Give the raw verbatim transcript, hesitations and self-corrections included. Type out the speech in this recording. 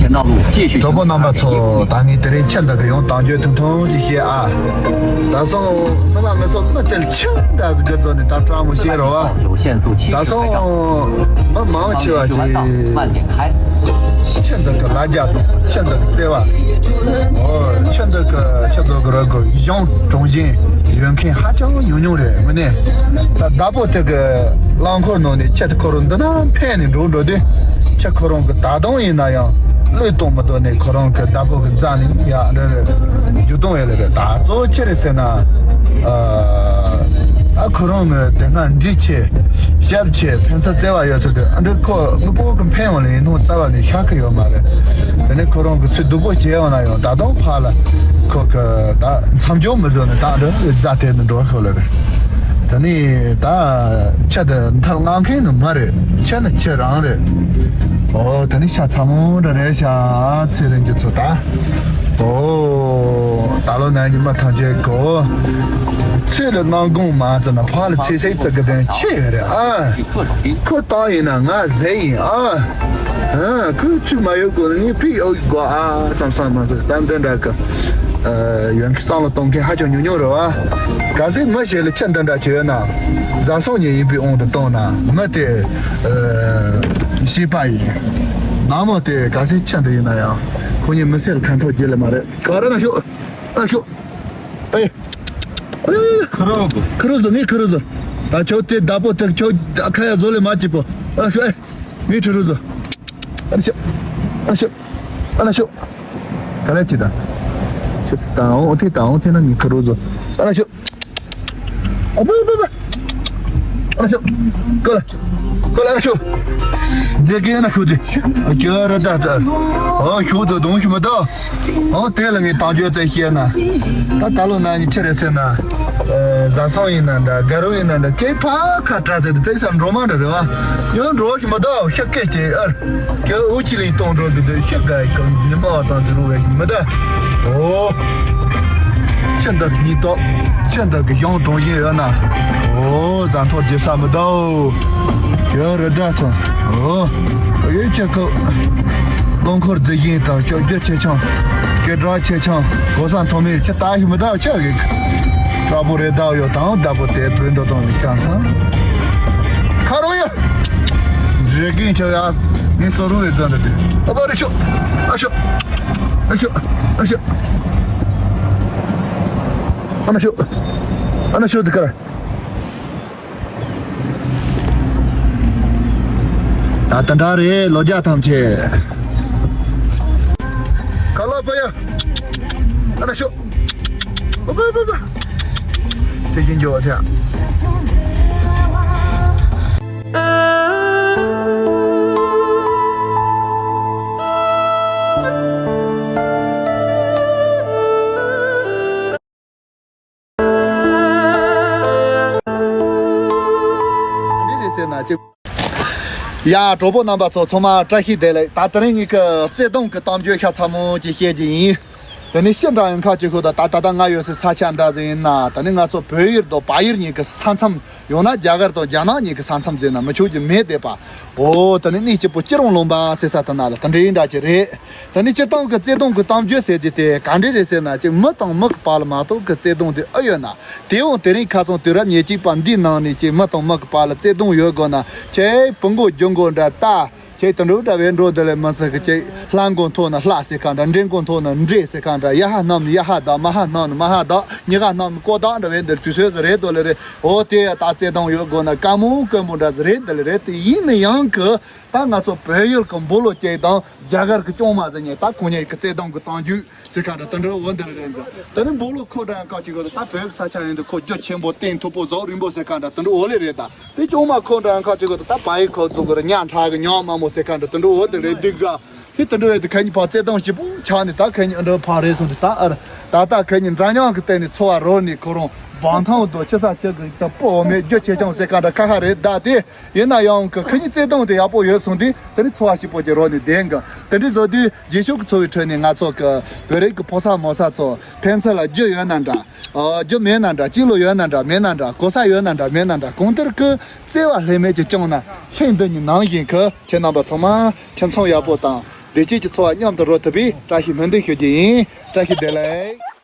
གྲོགས་པོ་རྣམ་པ་ཚོ། ད་ངས་དེ་རིང་ཁྱི་འདི་གི་ཡང་དང་བརྗོད་ཐུང་ཐུང་ཅིག་བཤད་ཨ། ད་སོང་། མི་ལ་མི་སོང་། མི་དེར་ཁྱི་འདྲ་ཟིག་གི་ཚོ་ནི་ད་སྤྲང་མོ་བཤད་རོ་བ། ད་སོང་། མི་མང་ཆེ་བ་ཅིག་ཁྱི་འདི་གི་ལ་རྒྱ་དང་ཁྱི་འདི་གི་བརྩེ་བ། ཨོ། ཁྱི་འདི་གི་ཁྱི་འདི་གི་རོ་གི་གཞུང་དྲུང་བཞིན་ཡོད་མཁན་ཧ་ཅང་ཉུང་ཉུང་རེད། དངོས་གནས་ད་བདག་པོ་དེ་གི་རླངས་འཁོར་ནང་ནས་ཁྱི་དེ་ཁོ་རང་འདི་ན་འཕེན་ནས་འགྲོ་འགྲོ་དུས། ཁྱི་ཁོ་རང་གི་ད་དུང་ཡིན་ན་ཡང་བློས་གཏོང་མི་འདུག་ནས། ཁོ་རང་གི་བདག་པོ་གི་རྩ་ནས་ཡ་འདྲ་རེད། རྒྱུ་དང་ཡོད་ལེ་རེད། ད་གཙོ་བོ་ཅི་རེད་ཟེར་ན། ཨ། ཨ། ཁོ་རང་གི་དེ་སྔ་འདྲིས་ཆེ། ཞབས་ཆེ། ཕན་ཚུན་བརྩེ་བ་ཡོད་ཚུལ་དེ། ཨ། འདྲ་ཁོ་དངོས་པོ་གི་འཕེན་འོང་ལེ་ཡིན་ནོ་རྩ་བ་ནས་ཤར་གི་ཡོད་མ་རེད། དེ་ནས་ཁོ་རང་གི་ཚུལ་སྡུག་པོ་སྐྱེ་འོང་ན་ཡང་ད་དུང་ཕར་ལ་ཁོ་གི་ད་མཚམས་སྦྱོར་མི་བཟོ་ནས་ད་འདྲ་རྫ་ཐེབས་ནས་འགྲོ་ཤོག་ལེ་རེད། དེ་ནས་ད་ཁྱི་དེ་མཐར་མངགས་མཁན་ནི་མི་རེད། ཁྱི་ནི་ཁྱི་རང་རེད། ཨོ། དེ་ནས་ཤ་ཚ་མོ་འདྲ་རེད་ཤག་ཚེ་རིང་གི་ཚོ་ད། ཨོ། ད་ལོ་ན་ཉི་མ་ཐམས་ཅད་གོ། ཚེ་ལ་སྣང་དགོང་མ་ཙི་ན་ཕ་ལ་ཚེ་སྲིད་ཙི་གི་དོན་ཆེ་ཡོད་རེད་ཨ། ཁོ་ཏང་ཡིན་ན་ང་ཟེར་ཡིན་ཨ། ཨ། ཁོས་ཚུགས་མ་ཡོད་དགོས་ན་ངས་ཕིག་ཡོད་དགོས་ཨ་བསམ་བསམ་མ་ཟེར། ད་འདི་འདྲ་གི། ཨ། ཡོང་གི་བསམ་བློ་གཏོང་མཁན་ཧ་ཅང་ཉུང་ཉུང་རེད་བ། གལ་སྲིད་མི་ཞིག་ལ་ཁྱི་འདི་འདྲ་ཅིག་ཡོད་ན། བཟའ་ཚང་གཉིས་ཡིན་པའི་དབང་དུ་བཏང་ན་མི་དེ། ཨ། ཤེས་པ་ཡིན། ནག་མོ་དེ་གལ་སྲིད་ཁྱི་འདི་ཡིན་ན་ཡང་ཁོ་གཉིས་མི་སེར་ཁ་འཐོར་རྒྱུ་ལས་མ་རེད། ག་རེ་ན་ཤོག་ཨ་ཤོག་ཨེ། ཨེ། ཁུ་རུ་ཟོ། ཁུ་རུ་ཟོ། ངས་ཁུ་རུ་ཟོ། ད་ཁྱོད་དེ་བདག་པོ་དེ་ཁྱོད་ཁ་ཡ་ཟོ་ལེ་མ་གྱིས་པོ། ཨ་ཤོག་ཨེ། ངས་ཁུ་རུ་ཟོ། ཨ་ཤོག་ཨ་ཤོག་ཨ་ཤོག་ག་ལེ་ཅི་ད། ཁྱོད་ད་འོང་ཐེ་ད་འོང་ཐེ་ན་ངས་ཁུ་རུ་ཟོ། ཨ་ཤོག་ཨ་པ་པ་པ། ཨ་ཤོག་ཀོ་ལ། ཀོ་ལ་ཨ་ཤོག་འདི་གས་ན་ཁུ་དེ། ཁྱོད་ར་ད་ད། ཨོ་ཤོག་དོ་དོང་ཤོག་མ་ད། ཨོ་དེ་ལ་ངས་དང་བརྗོད་དེ་བཤད་ན། ད་ད་ལོ་ན་ནི་ཆི་རེད་ཟེར་ན། ཨ། བཟའ་ཚང་ཡིན་ན་འདྲ། དགའ་རོགས་ཡིན་ན་འདྲ། ཁྱེད་ཕ་ཁ་བྲལ་ཚེ་དེ་བཙན་ས་འགྲོ་མ་འདྲ་རེད་བ། ཡང་འགྲོ་ཞིག་མ་ད་ཤ་སྐད་ཀྱི་ཨར། ཁྱོད་འུ་ཅི་ལིང་གཏོང་འགྲོ་འདུག་དུས་ཤ་དགའ་ཡི་གང་ཉི་མ་བ་ཙམ་ཅི་རུ་བས་ཉི་མ་ད། ཨོ། ཤ་འདི་གཉིས་ཏོག་ཤ་འདི་གི་གཞུང་དྲུང་བཞིན་ཡོད་ན། ཨོ། ཟ་འཐོར་རྒྱུ་ས་མི་འདུག་ཁྱོད་རི་དྭགས་ཚོ། ཨོ། ཡོད་ཁྱེད་ཁོ། རླངས་འཁོར་རྩི་ཤིང་དང་ཁྱོད་རྒྱུ་ཆེ་ཆུང་། སྐད་གྲགས་ཆེ་ཆུང་། གོ་ས་མཐོ་དམན་ཁྱེད་ལྟ་ཞིག་མི་འདུག་ཁྱེད་ཀྱི། དྲག་པོ་རེད་ད་ཡོད་དང་བདག་པོ་དེ་བོད་འགྲོ་སྟངས་ལ་ཤ་ཚང་། ཁ་རོག་ཡ། འཇིག་རྟེན་ཆགས་ཡ། ངས་སོ་རུང་བའི་རྩ་འདི་དེ། ཨ་པ་རེ་ཤོག་ཨ་ཤོག་ཨ་ཤོག་ཨ་ཤོག་ཨ་ན་ཤོག་ཨ་ན་ཤོག་དེ་ཀར། ད་ད་འདྲ་རེད་ལོ་རྒྱ་ཐམས་ཅད། ཁ་ལག་པ་ཡ། ཨ་ན་ཤོག་ཨ་པ་པ་པ། དེ་བཞིན་འཇོག་ཐལ། འདི་རེད་ཟེར་ན་ཅི། ཡ། གྲོགས་པོ་རྣམ་པ་ཚོ་ཚང་མ་བཀྲ་ཤིས་བདེ་ལེགས། ད་དེ་རིང་ངེད་ཀྱི་བརྩེ་དུང་གི་གཏམ་རྒྱུད་ཤ་ཚ་མོ་ཅིག་བཤད་རྒྱུ་ཡིན། དེ་ནས་ཤི་འདྲ་ཡང་ཁ་ཅིག་ཤོད་ད། ད་ད་ལྟ་ང་ཡོད་སའི་ས་ཆ་འདྲ་ཟིག་ཡིན་ན། དེ་ནས་ང་ཚོ་བོད་ཡུལ་དང་བལ་ཡུལ་གཉིས་ཀྱི་ས་མཚམས། ཡང་ན་རྒྱ་གར་དང་རྒྱ་ནག་གཉིས་ཀྱི་ས་མཚམས་ཟེར་ན་མི་ཆོག་རྒྱུ་མེད་བསྡད་པ། འོ། དེ་ནས་གནས་སྐྱིད་པོ་སྐྱིད་རོང་ལུང་པ་ཟེར་ས་དེ་ན་ལ་དེ་འདྲའི་འདྲ་ཅིག་རེད། དེ་ནས་སྤྱིར་བཏང་གི་བརྩེ་དུང་གི་གཏམ་རྒྱུད་ཟེར་རྒྱུ་དེ་ག་འདྲ་རེད་ཟེར་ན། ཅིག་མི་དང་མི་གི་བར་ལ་མ་གཏོགས་གི་བརྩེ་དུང་དེ་ཨེ་ཡོད་ན། དེ་ཡང་དེ་རིང་ཁ་སང་དུས་རབས་ཉེར་གཅིག་པ་འདིའི་ནང་ནས་ཅིག་མི་དང་མི་གི་བར་ལ་བརྩེ་དུང་ཡོད་དགོས་ན། ཅིག་བུ་མགོ་རྒྱུ་མགོ་འདྲ་ལྟ། ཅིག་དུད་འགྲོ་འདྲ་བའི་འགྲོ་འདི་ལས་མི་ཚེ་གི་ཅིག་ལྷ་མགོ་མཐོ་ན་ལྷ་ཟེར་ཁ་འདྲ། འདྲེ་མགོ་མཐོ་ན་འདྲེ་ཟེར་ཁ་འདྲ། ཡ་ཧ་སྣམས་ན་ཡ་ཧ་བདག་མ་ཧ་སྣམས་ན་མ་ཧ་བདག་གཉིས་ཀ་སྣམས་ན་ཀོ་བདག་འདྲ་བའི་འདིར་དུས་ཚོད་ཟིག་རེད་དོ་ལེ་རེད། འོ་དེ་ཡ་ད་བརྩེ་དུང་ཡོད་དགོས་ན་དཀའ་མོ་དཀོན་པོ་འདྲ་ཟིག་རེད་འདི་ལེ་རེད། དེ་ཡིན་ན་ཡང་གི་ད་ང་ཚོ་བོད་ཡུལ་གི་འབོ་ལོ་ཅིག་དང་རྒྱ་གར་གི་ཅོང་མ་ཟེར་ཉེ་ད་ཁོ་གཉིས་ཀྱི་བརྩེ་དུང་གི་གཏམ་རྒྱུད་ཟེར་ཁ་འདྲ་དུད་འགྲོ་འོ་འདི་ལེ་རེད་འདི། དེ་ནི་འབོ་ལོ་ཁོ་འདྲ་ཡང་ཁ་ཅིག་གོ་ད་བོད་ས་ཆ་ཡིན་འདི་ཁོ་རྒྱུ་ཆེན་པོ་སྟེང་མཐོ་པོ་ཟོག་རིང་པོ་ཟེར་ཁ་འདྲ་དུད་འགྲོ་འོ་ལེ་རེད་ད། དེ་ཅོང་མ་ཁོ་འདྲ་ཁ་ཅིག་གོ་ད་བལ་ཡུལ་ཁོ་ཚོ་གི་ར་ཉ་ཁྲག་གི་ཉག་མ་མོ་ཟེར་ཁ་འདྲ་དུད་འགྲོ་འོ་དེ་རེད་འདུག་ག། དེ་དུད་འགྲོ་འོ་དེ་ཁ་ཉིན་ཕ་བརྩེ་དུང་ཞིབ་པོ་ཆགས་ནས་ད་ཁ་ཉིན་འདྲ་ཕ་རེད་སོང་དེ་ད་ཨར། ད་ལྟ་ཁ་ཉིན་འདྲ་མཉམ་གི་སྟེང་ནས་འཚོ་བ་རོལ་ནས་ཁོ་རང་བང་ཐང་དུ་ཆི་ས་ཆི་གི་ད་སྤོ་འོ་མེད་རྒྱུ་ཆེ་ཆུང་ཟེར་ཁ་འདྲ་ཁ་ཁ་རེད་ད། དེ་ཡིན་ན་ཡང་གི་ཁ་ཉིན་བརྩེ་དུང་དེ་ཡག་པོ་ཡོད་སོང་དུས་དེ་ནི་འཚོ་བ་ཞིབ་པོ་ཅིག་རོལ་ནས་བསྡད་གི། དེ་འདྲ་བཟོ་དུས་རྗེས་ཕྱོགས་ཀྱི་འཚོ་བའི་ཁྲོད་ནས་ང་ཚོ་གི་བོད་རིགས་ཀྱི་ཕོ་གསར་མོ་གསར་ཚོ་ཕན་ཚུན་ལ་རྒྱུ་ཡོད་ན་འདྲ། ཨ། རྒྱུ་མེད་ན་འདྲ། སྐྱིད་ལོ་ཡོད་ན་འདྲ་མེད་ན་འདྲ། གོ་ས་ཡོད་ན་འདྲ་མེད་ན་འདྲ། གང་ལྟར་གི་བརྩེ་བ་ལྷད་མེད་ཀྱིས་བསྐྱངས་ན་ལྷན་འདི་ཉིད་ནང་བཞིན་གི་ཁྱེད་རྣམ་པ་ཚང་མ་ཁྱིམ་ཚང་ཡག་པོ་དང་ བདེ་སྐྱིད་ཀྱི་འཚོ་བ་མཉམ་དུ་རོལ་ཐུབ་པའི་བཀྲ་ཤིས་སྨོན་འདུན་ཞུ་རྒྱུ་ཡིན། བཀྲ་ཤིས་བདེ་ལེགས།